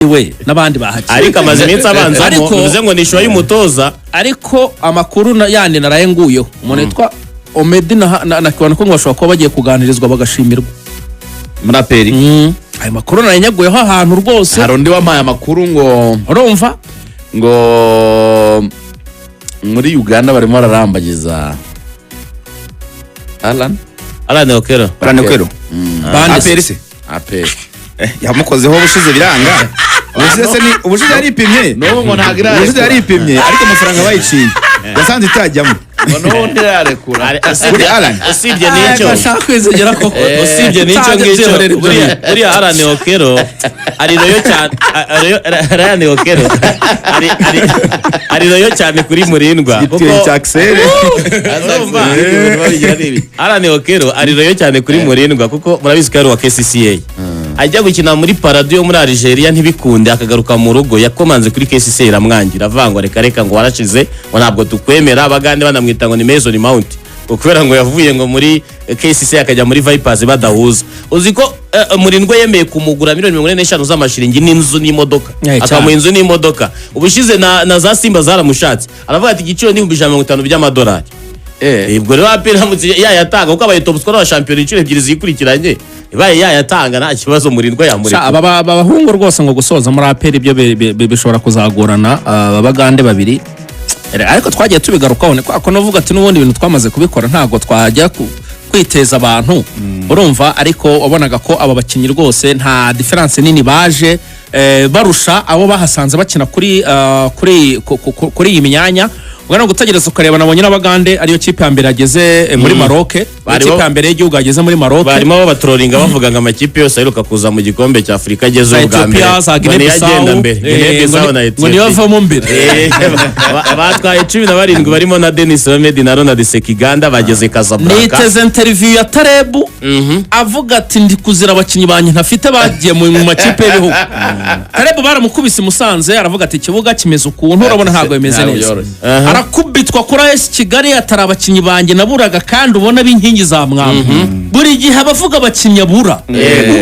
We n'abandi bahakina. Ariko amaze iminsi abanzamo. Bivuze ngo ni ishusho y'umutoza. Ariko amakuru yandi naraye nguyeho, umuntu witwa Omedi na Kiwanuka ngo bashobora kuba bagiye kuganirizwa bagashimirwa. Muri APR? Ayo makuru naraye nyaguyeho ahantu rwose. Hari undi wampaye amakuru ngo Urumva? ngo muri Uganda barimo bararambagiza Alan. Alan Okero. Alan Okero. Bande se? APR se? APR. Yamukozeho ubushize biranga. Ubushize se ni ubushize yaripimye. N'ubu ngo ntabwo Ubushize irarekura. yaripimye, ariko amafaranga bayiciye yasanze itajyamo. Ngo n'ubu ntirarekura. Kuri Alan. Usibye n'icyo Bashaka kwizegera koko. Usibye n'icyo Ntajya ngicyo, byihorera ibyo buriya buriya Alan Okero ari loyal cyane. Alan Okero ari loyal cyane kuri Murindwa kuko Igitenge cya Axel. Urumva? Alan Okero ari loyal cyane kuri Murindwa, kuko murabizi ko yari uwa KCCA, ajya gukina muri Paradou yo muri Algeria ntibikunde, akagaruka mu rugo, yakomanze kuri KCCA iramwangira, avuga ngo reka reka, ngo warashize, ngo ntabwo tukwemera. Abagande banamwita ngo ni Mason Mount, ngo kubera ngo yavuye ngo muri KCCA akajya muri Vipers badahuza. Uzi ko Murindwa yemeye kumugura miliyoni 45 z'amashiringi n'inzu n'imodoka, akamuha inzu n'imodoka. Ubushize na za Simba zaramushatse, aravuga ati igiciro ni 150,000 by'amadolari. Ubwo rero APR iramutse yayatanga, kuko abaye top scorer wa shampiyona inshuro ebyiri zikurikiranye, ibaye yayatanga nta kibazo Murindwa yamureka. Aba bahungu rwose ngo gusoza muri APR ibyo bishobora kuzagorana, aba bagande babiri. Ariko twagiye tubigarukaho, ni kwa ko navuga ati n'ubundi ibintu twamaze kubikora, ntabwo twajya kwiteza abantu, urumva? Ariko wabonaga ko aba bakinnyi rwose nta différence nini baje barusha abo bahasanze bakina kuri iyi myanya. Ubwo ni ugutegereza ukareba. Nabonye n'Abagande ariyo kipe ya mbere yageze muri Maroc, niyo kipe ya mbere y'igihugu yageze muri Maroc. Barimo babatrollinga bavuga ngo amakipe yose aheruka kuza mu gikombe cya Afurika ageze Za ubwa mbere Ethiopia, za ngo niyo Guinea agenda Bissau, mbere, Guinea Bissau na ngo niyo Ethiopia. avamo mbere. Batwaye 17 barimo na Denis Omedi na Ronald Sekiganda bageze Casablanca. Niteze interview ya Tarebu avuga ati ndi kuzira abakinnyi banjye ntafite bagiye mu makipe y'ibihugu. Tarebu baramukubise i Musanze, aravuga ati ikibuga kimeze ukuntu, urabona ntabwo bimeze Ntabwo neza. byoroshye. Arakubitwa kuri AS Kigali, atari abakinnyi banjye naburaga kandi ubona b'inkingi za mwamba. Buri gihe abavuga abakinnyi abura.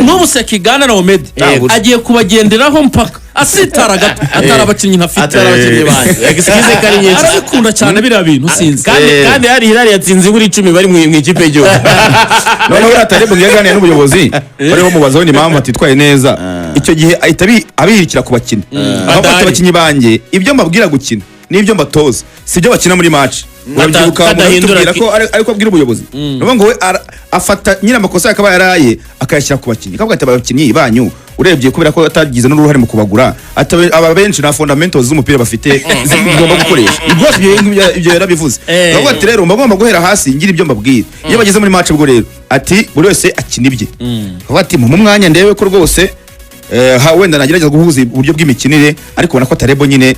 N'ubu Sekiganda na Omedi agiye kubagenderaho mpaka asitara gato, atari abakinnyi ntafite. Atari abakinnyi banjye. Excuse ko ari nyinshi. Arabikunda cyane biriya bintu, sinzi. Kandi hari Hilal yatsinze ibura 10 bari mu ikipe y'igihugu. Noneho buriya Taleb ngo yaganiriye n'ubuyobozi, bariho bamubazaho impamvu atitwaye neza icyo gihe, ahita abihirikira ku bakinnyi, aho afata Badahari. abakinnyi banjye, ibyo mbabwira gukina n'ibyo mbatoza si ibyo bakina muri match. Urabyibuka Kadahindura. tubwira ko ariko abwira ubuyobozi. Ni ukuvuga ngo we afata nyine amakosa yakaba yaraye akayashyira ku bakinnyi, akavuga ati abakinnyi banyu urebye kubera ko atagize n'uruhare mu kubagura, aba benshi nta fundamentals z'umupira bafite zigomba gukoresha rwose. Ibyo yarabivuze. Aravuga ati rero mba ngomba guhera hasi ngira ibyo mbabwira iyo bageze muri match. Ubwo rero ati buri wese akina ibye. Akavuga ati mu mwanya ndebe ko rwose wenda nagerageza guhuza uburyo bw'imikinire, ariko ubona ko Tarebo nyine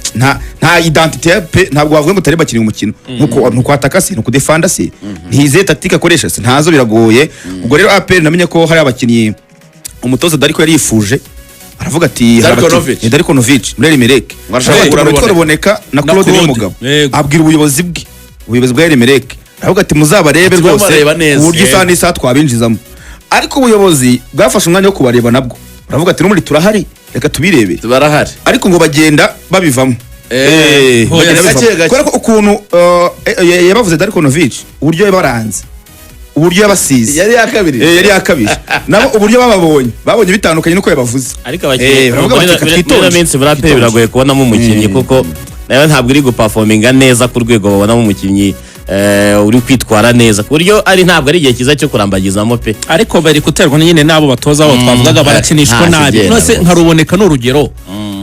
nta identité ya pe. Ntabwo wavuga ngo Tarebo akina umukino nkuko nuko ataka se, nuko defanda se, ntize tactique akoresha se, ntazo, biragoye. Ubwo rero APR namenye ko hari abakinnyi umutoza Darko yari yifuje, aravuga ati hari Darko Novic. Ni Darko Novic muri Al Merrikh. Ngo arashaka kugura witwa Ruboneka. Ruboneka na Na Claude Claude. Niyomugabo. Abwira ubuyobozi bwa Al Merrikh, aravuga ati muzabarebe Ati, rwose babareba neza. uburyo isaha n'isaha twabinjizamo. Ariko ubuyobozi bwafashe umwanya wo kubareba nabwo, baravuga ati n'ubundi turahari, reka tubirebere. Barahari. Ariko ngo bagenda babivamo. Bagenda Gake babivamo. gake. Kubera ko ukuntu yabavuze Darko Novic, uburyo yabaranze, uburyo yabasize, Yari yakabiri. Yari yakabije. Nabo uburyo bababonye, babonye bitandukanye nuko yabavuze. Ariko abakinnyi Baravuga bati, "Reka muri ino twitonde." minsi muri APR Twitonde. biragoye kubonamo umukinnyi, kuko nayo ntabwo iri guperforminga neza ku rwego babonamo umukinnyi uri kwitwara neza, ku buryo ari ntabwo ari igihe cyiza cyo kurambagizamo pe. Ariko bari guterwa nyine n'abo batoza abo twavugaga, barakinishwa nta nabi. kigenda Nose rwose. nka Ruboneka ni urugero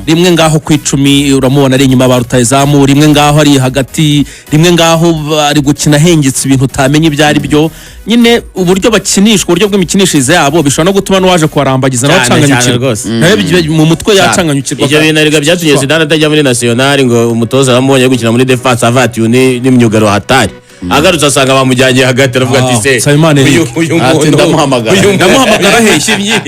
rimwe, ngaho ku 10 uramubona ari inyuma ba rutayizamu, rimwe ngaho ari hagati, rimwe ngaho ari gukina ahengetse, ibintu utamenya ibyo ari byo nyine. Uburyo bakinishwa, uburyo bw'imikinishirize yabo bishobora no gutuma n'uwaje kubarambagiza nawe Cyane, cyane acanganyukirwa. rwose. Nawe mu mutwe yacanganyukirwa. Ibyo bintu erega byatumye Zidane atajya muri National, ngo umutoza aramubonye ari gukina muri defense avuga ati uyu ni myugaro hatari. Agarutse asanga bamujyanye hagati, aravuga ati Ah, se Nsabimana uyu Eric. uyu Ati, muntu ndamuhamagara. uyu Ndamuhamagara hehe?